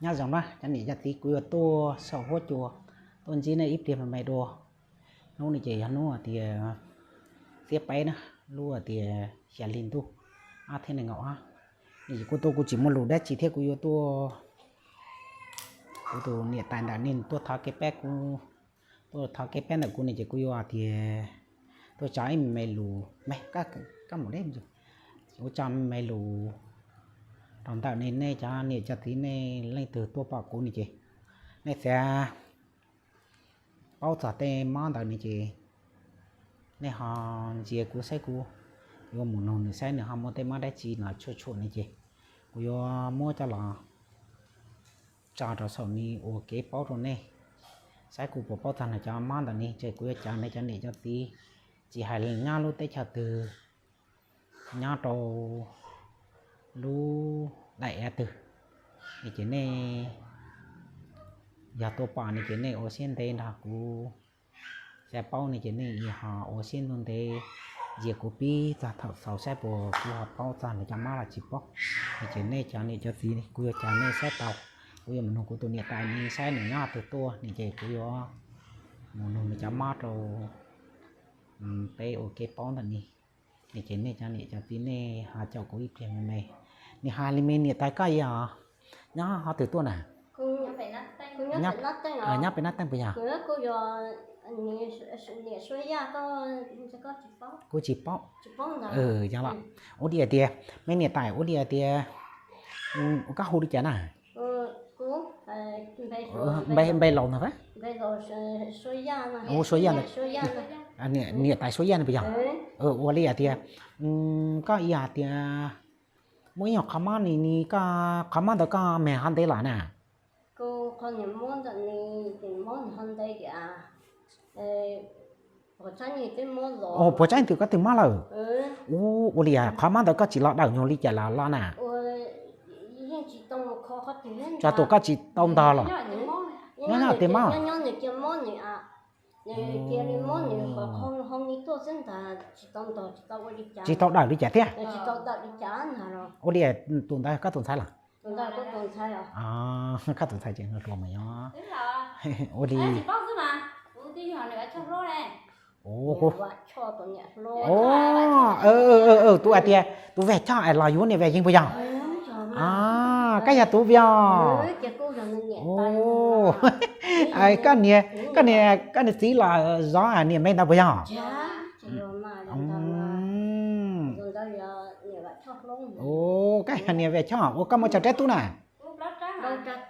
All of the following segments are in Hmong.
Nyob zoo na cov niam cov txiv, kuv yuav tuaj saum huab cua tuaj ntsib nej ib pliag me me dua. Hnub no ces yog hnub tias xiab peb na, lub tias xya hli ntuj ob txhiab nees nkaum ob. Ces kuv tuaj kuv tsis muaj lus dab tsi thiab kuv yuav tuaj, kuv tus niam tais ntawm nej tuaj thov kev pab kuv, tuaj thov kev pab ntawm kuv ne ces kuv yuav tias tuaj tso ib me lus me, koj mus deb, kuv tso me lus rau ntawm nej, nej cov niam cov txiv nej leej twg tuaj pom kuv ne ces nej xav paub txog tej mob ntawd ne ces nej ho ntsia kuv saib, kuv yuav mus nug nws saib nws ho muaj tej mob dab tsi los tshuaj tshuam ne ces kuv yuav muab coj los tso rau saum ni ua kev paub rau nej saib kuv puas paub txog nws cov mob ntawm ni ces kuv yuav cov nej cov niam cov txiv, tsis hais nyob lub teb chaws twg, nyob rau lub daim av twg, ne ces nej yog tuaj pom ne ces nej ua siab ntev nrog kuv xav paub ne ces nej ho ua siab ntuj ntev ntsia kuv pib txog thaum xaus saib puas kuv ho paub txog nws cov mob los tsis paub. Ne ces nej cov niam cov txiv kuv yuav coj nej saib tau, kuv yuav mus nug kuv tus niam tais ne saib nws nyob twg tuaj ne ces kuv yuav mus nug nws cov mob rau peb ua kev paub ntawm ni. Ne ces nej cov niam cov txiv nej ho caum kuv ib pliag me me. Nws hais li me niam tais koj os, nyob qhov twg tuaj na? Nyob pem Nab Teej puas yog? Kuv tsis paub. Yog los, ua li hais tias me niam tais, ua li hais tias koj hu li cas na? Npe laus ntag. Hu Suav Yaj ntag. Niam tais Suav Yaj no puas yog? Ua li hais tias koj ib hais tias muaj ib nyuag qhov mob ni, koj qhov mob ntawd koj me ho ntev los na? Puas tsaib twg koj twb mob lawm? Ua li qhov mob ntawd koj tsis los dawm nyuag li cas los los na? Tsuas tus koj tsis tau ntog los? Nyob nyob tiag mob. Tsis tau dawm li cas thiab? Ua li tus ntawd koj tus ntxhais los? Koj tus ntxhais ces hluas mas yog. Ua li. Tus hais tias tus Vam Choj es los yuav niam Vam Yeeb puas yog? Koj yog tus Vam. Koj niam, koj niam txiv los zov niam me ntawd puas yog? Koj yog niam Vam Choj, ua koj muaj tsawg rab tub na?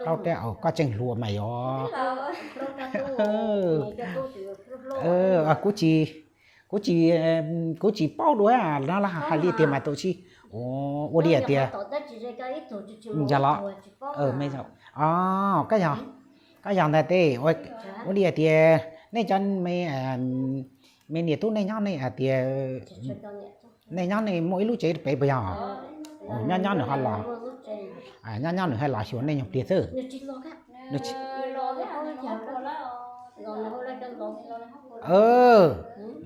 Rab, koj tseem hluas mas yog. Kuv tsis, kuv tsis paub dua no, hais li tiag mas tus tsis, ua li hais tias, yog los, me, koj yog ntag tes, ua li hais tias nej cov me niam tub nej nyob nej hais tias nej nyob nej muaj ib lub tsev pem puas yog? Nyob nyob nws ho los, nyob nyob nws ho los xyuas nej nyuag pliag xwb.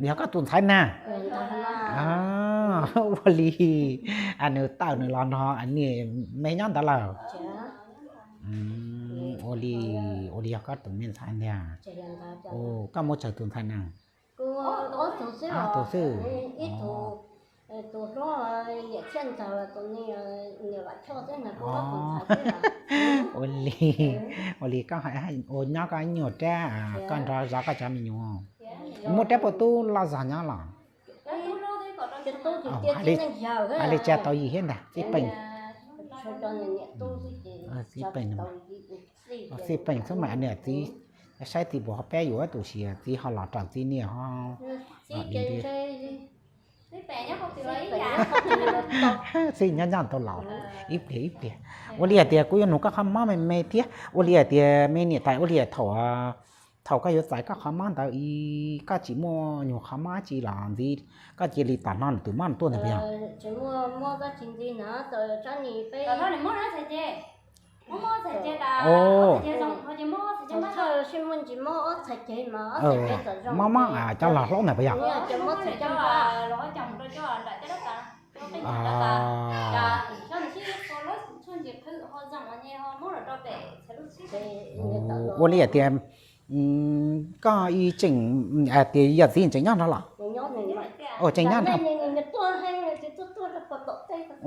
Yog koj tus ntxhais na. Ua li, nws tawm nws los nrog niam me nyob ntawd lawm. Ua li, ua li yog koj tus me ntxhais ntag. Koj muaj tsawg tus ntxhais na? Ob tug xwb. Ua li, ua li koj ua nyob koj ib nyuag rab, koj nrog zov koj cov me nyuam. Muaj rab puas tub loj zog nyob los? Hais li tsa tau yim thiab ntag, txij peem. Txij peem, txij peem xwb mas niam txiv saib txiv puas ho pab yuav tus sis txiv ho los raws txiv niam ho. Txij nyob nyob tau laus ib pliag ib pliag. Ua li hais tias kuv yuav nug koj qhov mob me me thiab, ua li hais tias me niam tais, ua li thaum, thaum koj yuav txais koj qhov mob ntawd, koj tsis muaj nyuag qhov mob dab tsi los ntxiv, koj cia li tom no nws tus mob nws tuaj ntag puas yog? Mob mob cov los hlob ntag puas yog? Ua li hais tias koj ib tseem hais tias yawm txiv tseem nyob nrog los? Tseem nyob nrog.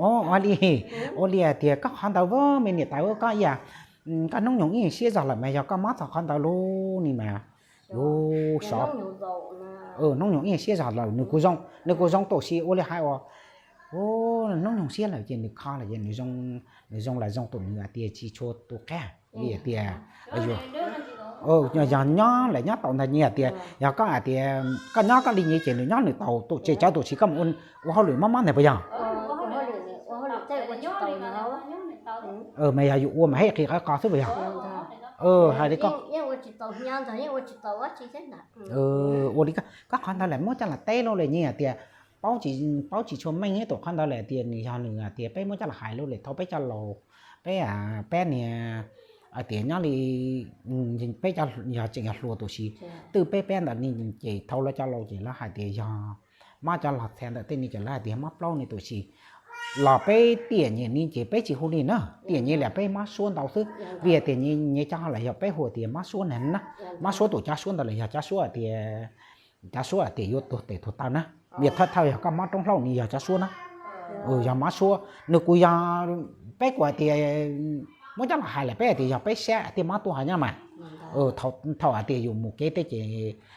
Ua li, ua li hais tias koj qhov ntawd me niam tais, koj ib yam, koj hnub nyoog ib siab zog lawm mas yog koj mob txog qhov ntawd lub ni mas, lub xyov, hnub nyoog ib siab zog lawm nws kuj zoo, nws kuj zoo tam sim ua li hais uas hnub nyoog siab lawm ces nws kho lawm ces nws zoo las zoo tam nws hais tias tsis tshua tu qab li hais tias yog nyob lawm nyob tau ntag nyias tias yog koj hais tias koj nyob koj li nyias ces nws nyob nws tau tam tsev cawv tam sim koj mus ua hauj lwm mob mob ntag puas yog? Mas yog yus ua mas haj qhia qhov qos xwb puas yog? Hais li koj, ua li koj qhov ntawd lawm muab coj los teb lawm nyias tias paub tsis tshua meej ib tus qhov ntawd lawm tias nws yog nws hais tias peb muab coj los hais lawm thaum peb cov laus, peb, peb niag hais tias nyob li peb yog tseem yog hluas tam sim twb peb peb ntawd ni ces thaum lawv cov laus ces lawv hais tias yog mob cov los txha ntawm tej ni ces lawv hais tias mob plaub ni tam sim los peb tiam nyem ni ces peb tsis hu li na, tiam nyem li peb mob suab ntau xwb. Vim tias nyem cov ho los yog peb hu tias mob suab na na, mob suab tam cov suab ntawd los yog cov suab tias, cov suab tias yuav tuag tes tuag taw na. Vim thawj thawj yog koj mob roob hlauj ni yog cov suab na. Yog mob suab nws kuj yog, peb kuj hais tias muab coj los hais lawm peb hais tias yog peb sab tias mob tuaj hais nyob mas. Thaum hais tias yus mus kev tej ces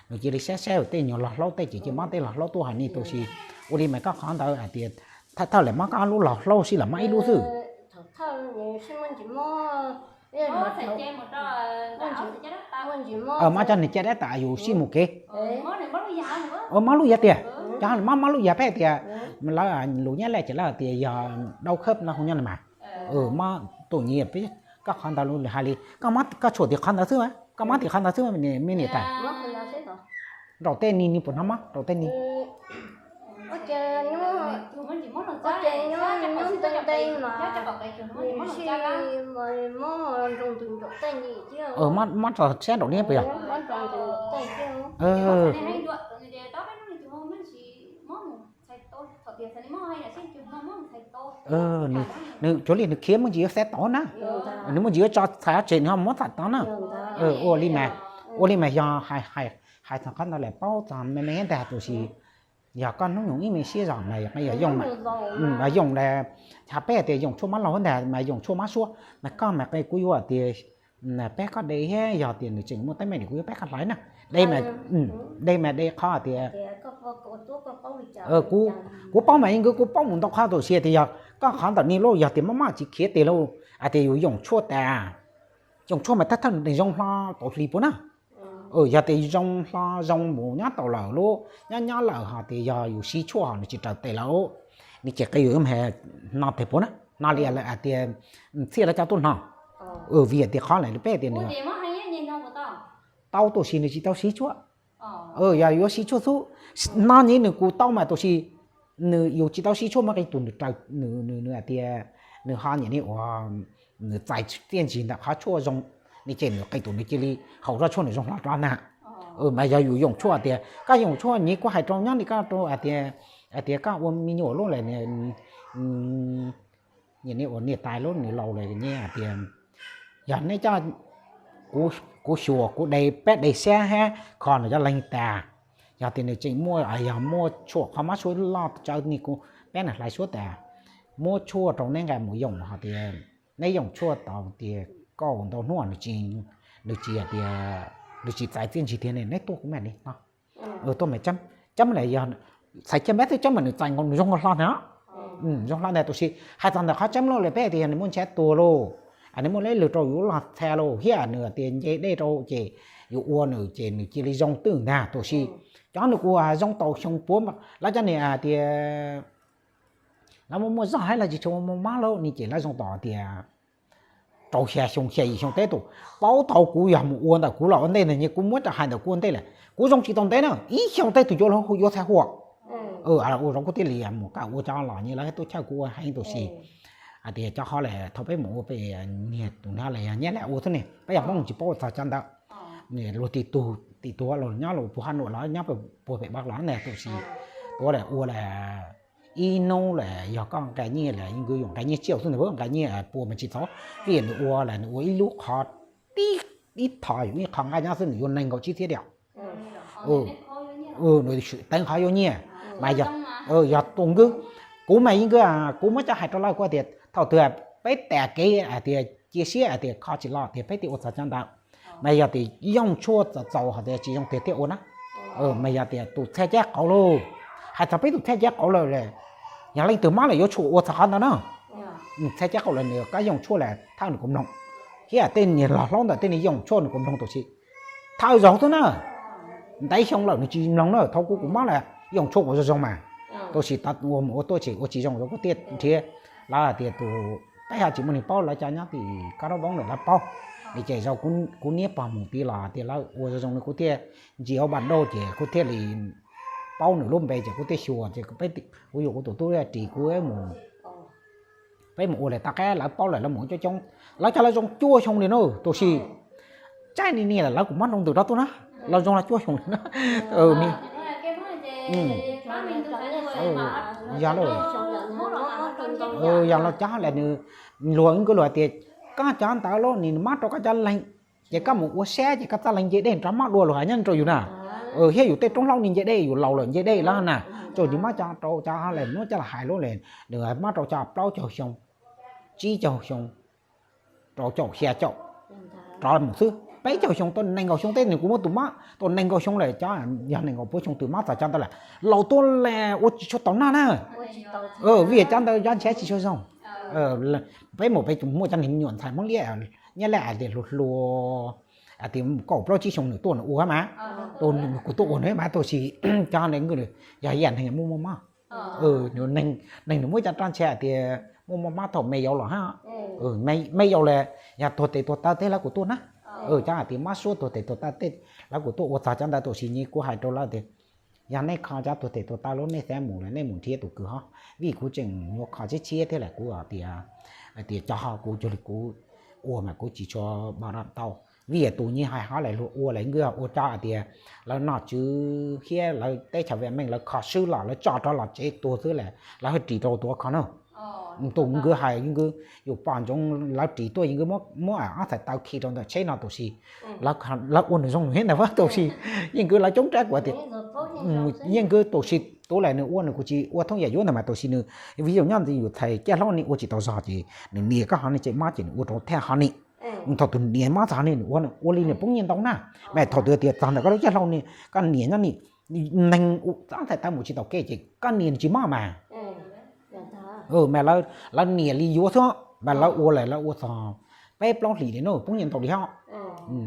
nws cia li sab sab tej nyuag los hlaub tej ces cia mob tej los hlaub tuaj hais ni tam sim. Ua li mas koj qhov ntawd hais tias thawj thawj lawm mob koj lub los hlaub sib los mob ib lub xwb. Mob cov niag caj dab tas yus sib mus kev. Mob lub yag tiag, cov mob mob lub yag peb tias lawv lus Nyab Laj ces lawv tias yog đau khớp no hu nyob no mas. Mob tus nyias peb, koj qhov ntawd lus hais li koj mob koj tshuam tias qhov ntawd xwb, koj mob tias qhov ntawd xwb me niam tais. Nraum tej ni ni puas hnov mob nraum tej ni? Mob rau sab nraum ni puas yog? Nws cuag li nws khiav muaj ntsis yuav xav tod na, nws muaj ntsis yuav tso txhais tsev nws ho muab txhais tod na. Ua li mas, ua li mas yog hais txog qhov ntawd lawm paub txog me me ntag tus si. Yog koj hnub nyoog ib me siab zog mas yog yooj, mas yooj, hais peb tias yooj tshuaj mob laug ntag mas yooj tshuaj mob suab mas koj mas kuv yuav tias peb koj de thiab yog tias nws tseem muaj teeb meem kuv yuav peb koj hlais na. De mas, de mas de qhov tias kuv paub mas yeej kuv paub mus ntau qhov tus si tias yog koj qhov ntawm ni lauj yog tias mob mob tsis khiav tiag lauj hais tias yus yooj tshuaj tas, yooj tshuaj mas thawj thawj zoo hlo tau hli puas na. Yog tias zoo hlo zoo mus nyob tau lawm lauj nyob nyob lawm ho tias yog yus siv tshuaj ho nws tsis raws tes lawm, nws ces qe yus me no tes puas na, no li lawm hais tias txhiaj lawv cov tuaj no. Vim tias qhov lawm peb tias nws tau tus si nws tsis tau siv tshuaj. Yog yuav siv tshuaj xwb, no nyiv nws kuj tau mas tus si nws yus tsis tau siv tshuaj muaj qe tus nws raws nws, nws hais tias nws ho nyiam li uas nws txais txiaj ntsig ntawm qhov tshuaj zoo, nws ces nws qe tus nws cia li haus zoj tshuaj nws zoo hlo rov na. Mas yog yus yooj tshuaj tias koj yooj tshuaj nyiv kuv hais rau nyob li koj rau hais tias, hais tias koj ua me nyuam lub lawm, nyiam li uas niam tais lub nws laus lawm nyiv hais tias yog neb coj kuv xyuas kuv de peb de xyab hab kho nws cov leeg tas, yog tias nws tseem muaj, yog muaj tshuaj qhov mob suab loj tsawv ni kuv peb nws hlais suab tas, muab tshuaj rau neb nqa mus yooj hais tias neb yooj tshuaj tau tias kauj ntau hnub nws tsis, nws tsis hais tias nws tsis txais txiaj ntsig tiag ne neb tuaj kuv mam li no. Tuaj mas cab, cab mas yog txhais cab npab xwb cab mas nws txais nkaus nws zoo nkaus hlo ntag. Zoo hlo ntag tus si. Hais txog ntawm qhov cab loj lawm peb tias nws muaj ntshav tuag lauj, nws muaj leb lwg rau yus lub los txha lauj thiab nws tias nce dej rau ces yus ua nws ces nws cia li zoo twj ntag tus si. Cov nws kuj zoo tau xyoo puav lawv cov niag tias lawv muaj muaj zog hab lawv tsis tshua muaj mob lauj ni ces lawv zoo tau tias rau xya xyoo xya yim xyoo teb tus. Paub tau kuv yog mus ua ntawm kuv los ua ntej ntag, kuv muab rau hais ntawm kuv ua ntej lawm kuv zoo tsis tau ntev na, ib xyoo teb tus yuav txhais huam. Ua zoo kuv thiaj li mus kam ua cov los nyiv lawv tuaj chawj kuv ua heev tus si. Hais tias cov qhov lawm thaum peb mus ua peb niag tus no los yog Nyab Laj ua xwb ne, peb yog Hmoob tsis paub txog cov ntawd. Luag tim tug, tim tug los nyob los puag Has Nuam los nyob puag pem Vaj los ntag tus si. Tuav lawm ua lawm ib hnub lawm yog koj nqa nyiaj lawm yeej yuav nqa nyiaj tsiaj xwb ntag, nqa nyiaj pua mas tsis txaus, vim nws ua lawm nws ua ib lub qhov tib, ib tho yus ib qho nqaij nyob xwb nws yuav nees nkaum tsib txhiab diam. Nws teev qhov yuav nyiaj, mas yog, yog tus nkawd, kuv mas yeej, kuv muab coj hais rau lawv kuv tias thaum twg peb tas kev hais tias cia siab hais tias kho tsis los tias peb thiaj ua txog cov ntawd, mas yog tias yooj tshuaj txaus txaus hais tias tsis zoo tiag thiaj ua na. Mas yog tias tus txhaj cab qauv lauj, hais txog peb tus txhaj cab qauv lawm, yog leej twg mob lawm yuav tsum ua txog qhov ntawd na. Txhaj cab qauv lawm nws kab yooj tshuaj lawm thawj nws kuj mloog, thiab tej niag laus hlob ntawm tej niag yooj tshuaj nws kuj mloog tus tsis thawj zaug xwb na. Ntev xyoo lawm nws tsis mloog na, thaum kuv kuv mob lawm yooj tshuaj kuv zoo zoo mas, tab sis ua mus ua tuaj tseem ua tsis zoo rau kuv thiaj nrhiav. Lawv hais tias tus, peb ho tsis muaj neeg paub, lawv cov nyob tim Kab Rab Voob lawm lawv paub. Ces zaum kuv niab pog mus tid los tias lawv ua zoo zoo li kuv thiaj ntsia ua npaj dab ces kuv thiaj li paub nws lub npe ces kuv thiaj xyuas ces kuv yuav kuv tus tub ris kuv mus, peb mus ua lawm tom qab lawv paub lawm lawv mus coob coob, lawv cov lawv zoo cuaj xyoo li na tus tsis, tsaib ni niam lawm lawv kuj mob rau ntawm rau tuaj na, lawv zoo li cuaj xyoo li na. Yog lauj, yog los cov lawm nws, luag nkawd luag tias koj cov ntawd los nws mob rau koj cov leeg, ces koj mus ua siab ces koj txoj leeg nce dej nrov mob dua luag nyob rau yus na. Thiab yus tej roob hlaub ni nce dej yus laus lawm nce dej lawm na, tsuas nws mob cov rau cov lawm muab coj los hais lub li, nws mob rau cov plaub caug xyoo, tsib caug xyoo, rau caum xya caum rov mus xwb, peb caug xyoo tau nees nkaum xyoo tej nws kuj muaj tus mob tau nees nkaum xyoo lawm, cov yog nees nkaum puav xyoo tus mob txog cov ntawd lawm, laus tuaj lawm ua tsis tshua tau noj na. Vim cov ntawd cov ntshav tsis tshua zoo. Peb mus peb muaj cov neeg nyuam ntxhais Hmoob Liab nyob lawm hais tias hluas hluas, hais tias kaum plaub tsib xyoo nws tuaj nws ua mas, kuv tuaj ua nws mas tab sis cov neeg yog ib yam neeg muaj muaj mob, neeg nws muab cov roj ntshe hais tias muaj muaj mob thaum me yaus los hab, me yaus lawm yog tuag tes tuag taw tej lawv kuj tuaj na. Cov hais tias mob suab tuag tes tuag taw tej lawv kuj tuaj ua txog cov ntawd tab sis kuv hais rau lawv tias yog nej kho cov tuag tes tuag taw lawm nej xav mus lawm nej mus nrhiav tus kws ho, vim kuv tseem yuav kho tshiab tshiab thiab lawm kuv tias, hais tias cov ho kuv cuag li kuv ua mas kuv tsis tshua npaj tau, vim tus nyiag hais ho lawm luag ua lawm nkawd ua cov hais tias lawv nom tswv thiab lawv teb chaws Viaj Meej lawv kho swb los lawv tso rov los tsev tuag xwb lawm lawv ho ris rau tus kho na. Tus nkawd hais nkawd yus pom ntsoov lawv ris tuaj nkawd muab ob txhais taw khi rau ntawm tsheb no tab sis lawv ua nws zoo thiab ntag tab sis yeej nkawd lawv coob rab kuv tias yeej nkawd tab sis tus lawm nws ua nws kuj tsis ua thoob yam yuav ntag mas tab sis nws, vim yus nyob ntawm yus txhais caj hlaub ne ua tsis tau zog ces nws nias koj ho ne tseem mob ces nws ua rau thiaj ho ne. Thaum tus nias mob txog ne nws ua, ua li nws poob nyiaj ntau na. Mas thaum twg tias txog ntawm koj lub caj hlaub ne koj nias nyob ne, neeg ob txhais taw mus tsis tau kev ces koj nias nws tsis mob mas. Mas lawv nias li yuav xwb, mas lawv ua lawm lawv ua txog peb plaub hlis li no poob nyiaj ntau li ho.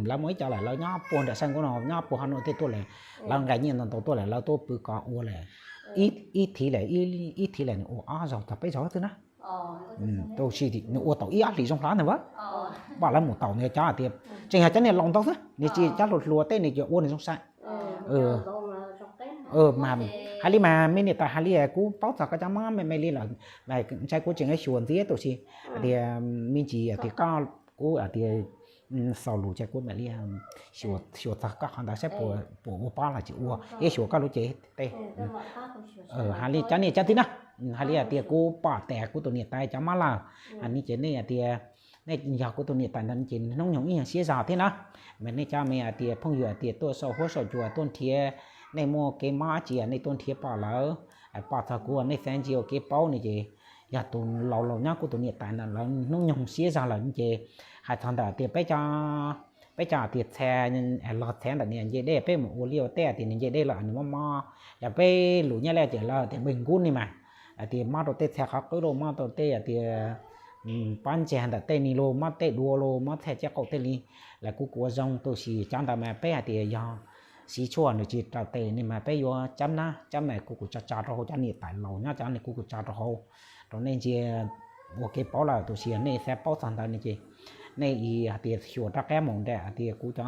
Lawv muaj ib co lawm lawv nyob puag nram Xeev Khuam no nyob puag Has Nois tej tuaj lawm, lawv nqa nyiaj ntau ntau tuaj lawm lawv tuaj pw kov ua lawm ib thiv lawm, ib thiv lawm nws ua ob zaug txog peb zaug xwb na. Tab sis nws ua tau ib ob hlis zoo hlo ntag a. Pom lawv mus tau nws cov hais tias tseem yog cov niag laus ntau xwb, nws tsis cov hluas hluas tej nws ces ua nws zoo sai. Mas hais li mas me niam tais hais li kuv paub txog koj cov mob me me li lawm, mas ntshai kuv tseem yuav xyuas ntxiv tab sis hais tias me ntsis hais tias koj, kuv hais tias xaus lus ces kuv mam li xyuas txog koj qhov ntawd saib puas ua pob los tsis ua, thiab xyuas koj lub cev teb. Hais li cov niam cov txiv na, hais li hais tias kuv pom tas kuv tus niam tais cov mob lawm, hais li ces nej hais tias nej yog kuv tus niam tais ntawd ces hnub nyoog ib nyuag siab zog thiab na. Mas nej cov me hais tias phooj ywg hais tias tuaj saum huab saum cua tuaj nrhiav, nej muaj kev mob dab tsi nej tuaj nrhiav pom lawm, pom txog kuv nej xav ntsia ua kev paub ne ces yog tus laus laus nyob kuv tus niam tais ntawd lawv hnub nyoog siab zog lawm ces hais txog ntawm tias peb cov, peb cov hais tias txha, los txha ntawm niag nce dej peb mus ua liaj ua teb hais tias niag nce dej lawm nws mob mob, yog peb lus nyob li ces lawv tias npej nkub ni mas, hais tias mob rau tej txha qhov qwb los mob rau tej hais tias pob ntseg ntawm tej ni los mob tej duav los mob txha caj qaum tej li, lawv kuj ua zoo tab sis cov ntawd mas peb hais tias yog siv tshuaj nws tsis raws tes ne mas peb yuav cab na, cab mas kuv kuj tso tso rau hauv cov niam tais laus nyob cov ne kuv kuj tso rau hauv rau nej ntsia ua kev paub lawm tab sis yog nej xav paub txog ntawd ne ces nej hais tias xyuas rov qab mus nram hais tias kuv cov,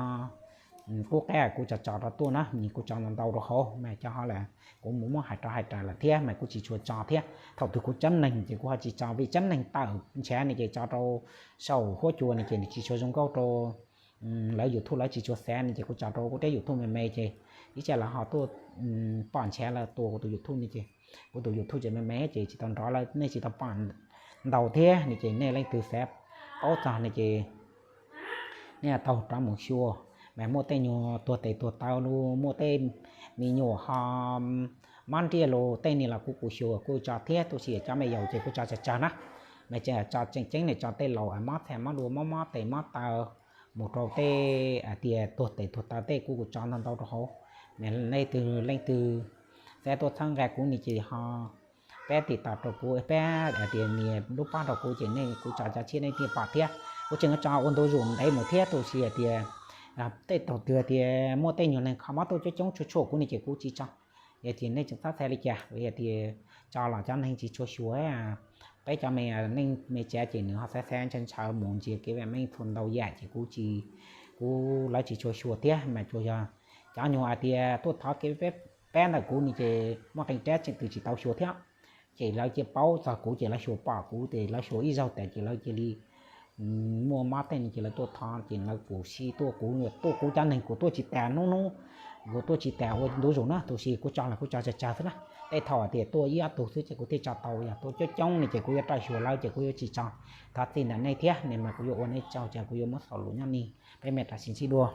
kuv qab kuv tso tso rau tuaj na, kuv tso ntau ntau rau hauv mas cov ho lawm kuv mus muab hais rau hais raws lawm thiab mas kuv tsis tshua tso thiab. Thaum twg kuv cab neeg ces kuv ho tsis tso vim cab neeg tawm ntshav ne ces tso rau saum huab cua ne ces nws tsis tshua zoo nkauj rau lawv YouTube lawv tsis tshua xav ne ces kuv tso rau kuv tej YouTube me me ces ib tsam lawv ho tuaj pom ntshav lawv tua kuv tus YouTube no ces kuv tus YouTube ces me me ces tsis tau nrov lawv nej tsis tau pom ntau thiab no ces nej leej twg xav paub txog no ces nej taug rov mus xyuas. Mas muaj tej nyuag tuag tes tuag taw los muaj tej me nyuam ho mob nriaj los tej ni los kuv kuj xyuas kuj tso thiab, tab sis cov me yaus ces kuj tso tsawg tsawg na. Mas tseem tso tseem ceeb ne tso tej laus mob txha mob dua mob mob tes mob taw mus rau tej hais tias tuag tes tuag taw tej kuv kuj tso ntau ntau rau hauv. Mas leej twg leej twg xav tuaj txhawb nqa kuv no ces ho pab tiv tauj rau kuv, pab hais tias nias lub pob rau kuv ces nej kuv tso cov tshiab nej thiaj pom thiab. Kuv tseem tso ua ntu zus ntev mus thiab, tab sis hais tias tej thaum twg tias muaj tej nyuag neeg kho mob tuaj coob coob tshua tshua kuv no ces kuv tsis tso. Yog tias nej tseem txhob xav li cas, yog tias tso los cov neeg tsis tshua xyuas. Peb cov me neej me tsav ces nws ho xav xav ntshaw ntshaw mus ntsia kev vam meej txhua ntau yam ces kuv tsis, kuv lawv tsis tshua xyuas thiab. Mas tsuas yog cov nyuag hais tias tuaj thov kev pab ntawm kuv no ces muaj qee rab tseem twg tsis tau xyuas thiab. Ces lawv cia paub txog kuv ces lawv xyuas pom kuv ces lawv xyuas ib zaug tas ces lawv cia li muaj mob tej no ces lawv tuaj thov ces lawv kuj sib tuaj, kuv tuaj kuv cov neeg kuj tuaj tsis tas hnub hnub, kuj tuaj tsis tas ua ntu zus na, tab sis kuv tso los kuv tso tsawg tsawg xwb na. Tej thaum hais tias tuaj ib ob tug xwb ces kuv thiaj tso tau, yog tuaj coob coob no ces kuv yuav rau xyuas lawv ces kuv yuav tsis tso. Thov txim ntawm nej thiab ne mas kuv yuav ua nej tsaug ces kuv yuav muab xaus lus nyob ni, peb mam rov sib ntsib dua.